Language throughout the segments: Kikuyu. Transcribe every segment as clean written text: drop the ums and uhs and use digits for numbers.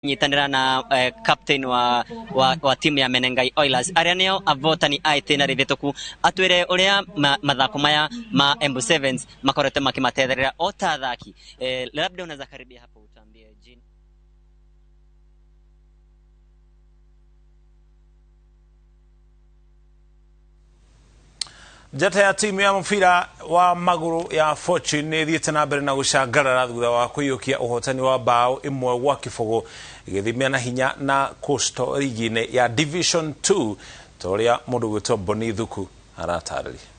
Nyitanĩra na captain wa timu ya Menengai Oilers arĩa nĩo avotani a itĩna rĩhĩtũku, atwĩre ũrĩa mathako maya ma Embu Sevens makoretwo makĩmatetherera o ta athaki. Labda unaweza karibia hapo utuambie jina. Njata ya timu ya mũbira wa magũrũ ya Fortune nĩ ĩthiĩte na mbere na gũcangarara thutha wa kũiyũkia ũhotani wa bao 1-0 ĩgĩthimia na hinya na Coastal rigi-inĩ ya Division 2, ta ũrĩa mũndũ gwĩtwo Boni Thuku aratarĩria.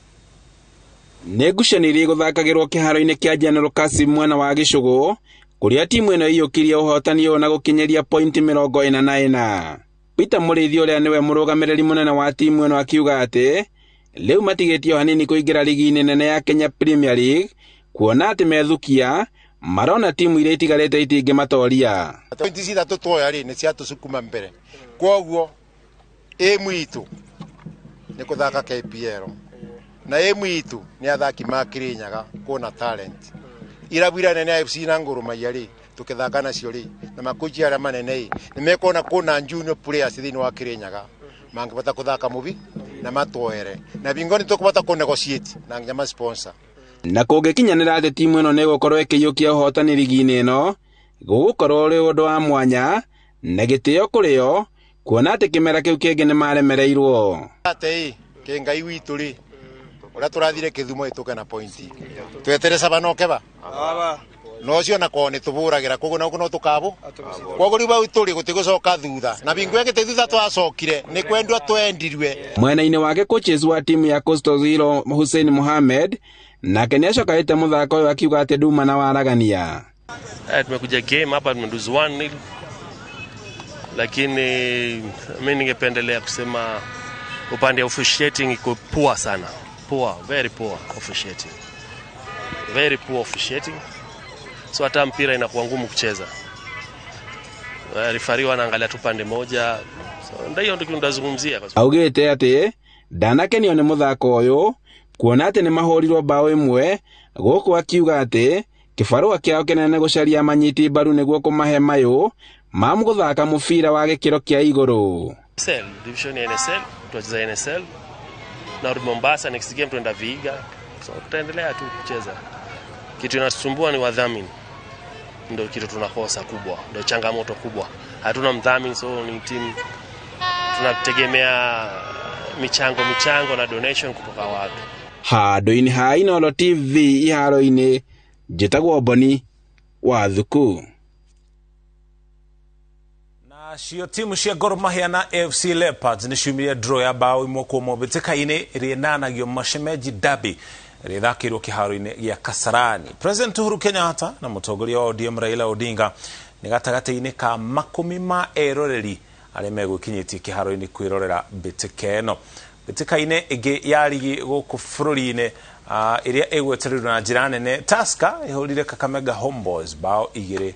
Nĩ ngucanio iria igũthakagĩrwo kĩharo-inĩ kĩa General Kasim mwena wa Gĩcũgũ, kũrĩa timu ĩno ĩiyũkirie ũhotani ũyũ na gũkinyĩria pointi 44. Peter Mũrĩithi, ũrĩa nĩwe mũrũgamĩrĩri mũnene wa timu ĩno, akiuga atĩ rĩu matigĩtio hanini kũingĩra rigi-inĩ nene ya Kenya Premier League, kuona atĩ methukia marona timu iria itigarĩte itingĩmatoria. Pointi ici ithatũ tuoya rĩ, nĩ ciatũcukuma mbere. Koguo aim itũ nĩ kũthaka KPL, na aim itũ nĩ athaki ma Kirinyaga kuona talent. Irabu iria nene, AFC na Gor Mahia rĩ, tũkĩthaka nacio rĩ, na makochi arĩa manene ĩ, nĩ mekuona kũna junior players thĩinĩ wa Kirinyaga mangĩbota kũthaka mũbi na matwoere na bingo nĩ tũkũbota kũ negotiate na nginya ma sponsor. Na kũngĩkinyanĩra atĩ timu ĩno nĩ ĩgũkorwo ĩkĩiyũkia ũhotani rigi-inĩ ĩno, gũgũkorwo ũrĩ ũndũ wa mwanya na gĩtĩo kũrĩ o, kuona atĩ kĩmera kĩu kĩngĩ nĩ maremereirwo. Atĩ ĩ kĩ Ngai witũ rĩ, ũrĩa tũrathire Kĩthumo ĩtũke na pointi, twetere saba no keba no ũcio na kwao nĩ tũbũragĩra, koguo na no tũkabũ. Koguo rĩu bau tũrĩ gũtigũcoka thutha, na bingo ĩngĩ thutha twacokire nĩ kwendwo twendirwe. Mwena-inĩ wake, coaches wa timu ya Coastal Zero Hussein Mohamed nake nĩ acokaĩte mũthako ũyũ, akiuga atĩ nduma na waragania. Tumekuja game hapa tumelose 1-0, lakini mi ningependelea kusema upande wa officiating iko poor sana, poor, very poor officiating, very poor officiating. So hata mpira inakuwa ngumu kucheza. Referee wanaangalia tu pande moja, so ndio hiyo ndio ndazungumzia kwa Augĩte atĩ ndanakenio nĩ mũthako ũyũ, kuona atĩ nĩ mahũrirwo bao 1, gũkũ akiuga atĩ kĩbarũa kĩao kĩnene gũcaria manyiti mbaru nĩguo kũmahe mayũ ma gũthaka mũbira wa gĩkĩro kĩa igũrũ. NSL, division ya NSL, tunacheza NSL na Mombasa, next game tuenda Vihiga, so tutaendelea tu kucheza. Kitu inatusumbua ni wadhamini, ndio kitu tunakosa kubwa, ndio changamoto kubwa. Hatuna mdhamini, so ni timu tunategemea michango na donation kutoka watu. Handũ-inĩ ha Inooro TV iharo-inĩ, njĩtagwo Boni wa Thuku. Nacio timu cia Gor Mahia na AFC Leopards nĩ ciumire draw ya bao 1-1 mbĩtĩka-inĩ ĩrĩa ĩnanagio Mashemeji Derby ĩrĩa ĩthakĩirwo kĩharo-inĩ gĩa Kasarani. President Uhuru Kenyatta na mũtongoria wa ODM Raila Odinga nĩ gatagatĩ-inĩ ka makũmi ma eroreri arĩa megwĩkinyĩtie kĩharo-inĩ kwĩrorera mbĩtĩka ĩno. Mbĩtĩka-inĩ ĩngĩ ya rigi gũkũ bũrũri-inĩ, ĩrĩa ĩgwetereirwo na njĩra nene, Tusker ĩhũrire Kakamega Homeboys bao 2-1.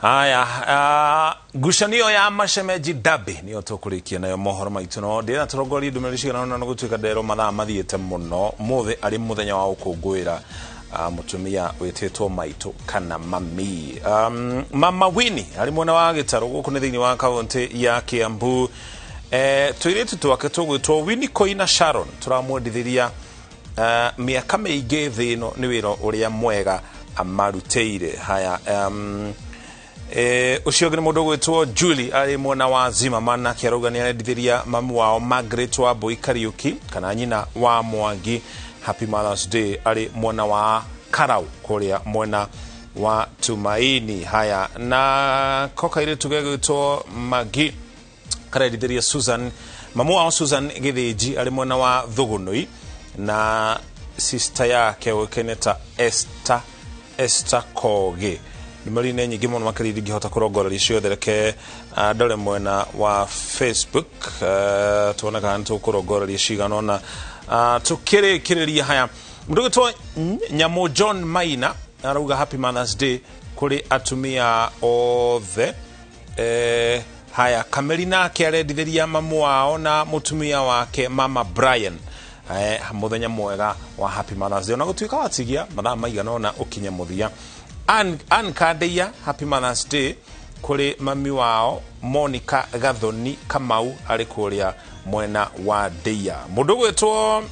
Haya, ngucanio ya Mashemeji Derby niyo tũkũrĩkia nayo mohoro maitũ, no ndĩrenda tũrongorie ndũmĩrĩri cigana ũna, na gũtuĩka nderwo mathaa mathiĩte mũno. Mũthĩ arĩ mũthenya wa gũkũngũĩra mũtumia wĩtĩtwo maitũ kana mami. Mama Winnie arĩ mwena wa Gĩtarũ gũkũ nĩ thĩinĩ wa kaũntĩ ya Kiambu, tũirĩtu twake tũgwĩtwo Winnie Koina Sharon tũramwendithĩria mĩaka mĩingĩ thĩ ĩno nĩ wĩra ũrĩa mwega amarutĩire. Haya, Ũcio ũngĩ nĩ mũndũ ũgwĩtwo Julie arĩ mwena wa Zimmerman, nake arauga nĩ arendithĩria mamu wao Margaret wa Mbui Kariuki kana nyina wa Mwangi Happy Mother's Day, arĩ mwena wa Karau kũrĩa mwena wa Tumaini. Haya, na ko kairĩtu gegwĩtwo Magi karendithĩria Susan, mamu wao Susan Gĩthĩnji arĩ mwena wa Thugunui, na sister yake ũĩkaine ta Esther Kogi. Ndũmĩrĩri nĩ nyingĩ mũno makĩria ndingĩhota kũrongoreria ciothe, reke ndore mwena wa Facebook, tuone kana nĩ tũkũrongoreria cigana ũna tũkĩrĩkĩrĩria. Haya, mũndũ ũgwĩtwo Nyamũ John Maina arauga Happy Mother's Day kũrĩ atumia othe. Haya, Kameri nake arendithĩria mamu wao na mũtumia wake Mama Brian mũthenya mwega wa Happy Mother's Day, ona gũtuĩka watigia mathaa maigana ũna ũkinye mũthia. Ann Kandeia, Happy Mother's Day kũrĩ mami wao Monica Gathoni Kamau arĩ kũrĩa mwena wa Ndeia. Mũndũ ũgwĩtwo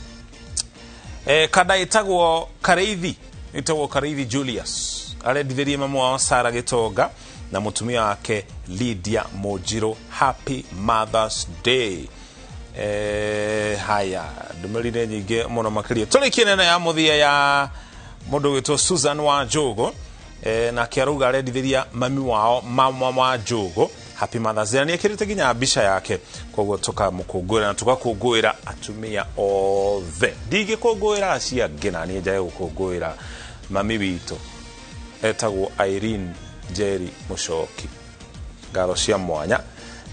kada ĩtagwo Kareithi, ĩtagwo Kareithi Julius arendithĩria mamu wao Sara Gĩtonga na mũtumia wake Lydia Mũnjirũ Happy Mother's Day. Haya, ndũmĩrĩri nĩ nyingĩ mũno makĩria. Tũrĩkie nene ya mũthia ya mũndũ ũgwĩtwo Susan wa Njũgũ, nake arauga arendithĩria mami wao mama wa Njũgũ Happy Mother's Day, na nĩ ekĩrĩte nginya mbica yake, koguo tũkamũkũngũĩra na tũgakũngũĩra atumia othe. Ndingĩkũngũĩra acio angĩ, na niĩ njage gũkũngũĩra mami witũ etagwo Irene Njeri Mũcoki. Ngatho cia mwanya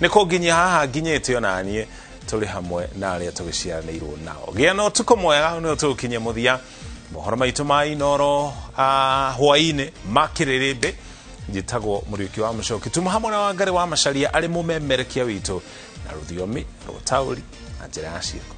nĩ kũnginyia haha nginyĩte, ona niĩ tũrĩ hamwe na arĩa tũgĩciaranĩirwo nao. Gĩa na ũtukũ mwega, nĩ tũgũkinyia mũthia mohoro maitũ ma Inoro hwaĩ-inĩ ma kĩrĩrĩmbĩ. Njĩtagwo Mũriũki wa Mũcoki, tuma hamwe na Wangari wa Macaria arĩ mũmemerekia witũ na rũthiomi rwa taũri na njĩra ya ciĩko.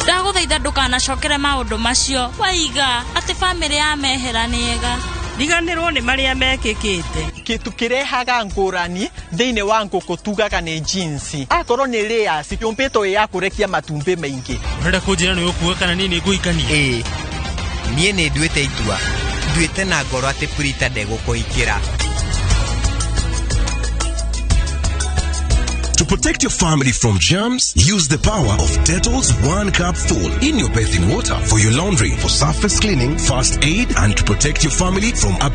Ndagũthaitha ndũkanacokere maũndũ macio waiga atĩ bamĩrĩ ya mehera nĩega. Riganĩrwo nĩ marĩa mekĩkĩte. Kĩtu kĩrehaga ngũrani thĩinĩ wa ngũkũ tugaga nĩ jinsi. Akorwo nĩ layers yũmbĩtwo ĩ ya kũrekia matumbĩ maingĩ. Ũrenda kũnjĩra nĩ ũkuga kana niĩ nĩ ngũhikania? Ĩĩ, niĩ nĩ nduĩte itua, nduĩte na ngoro atĩ Prita ndegũkũhikĩra. To protect your family from germs, use the power of Dettol's 1 cup full in your bathing water for your laundry, for surface cleaning, first aid, and to protect your family from up to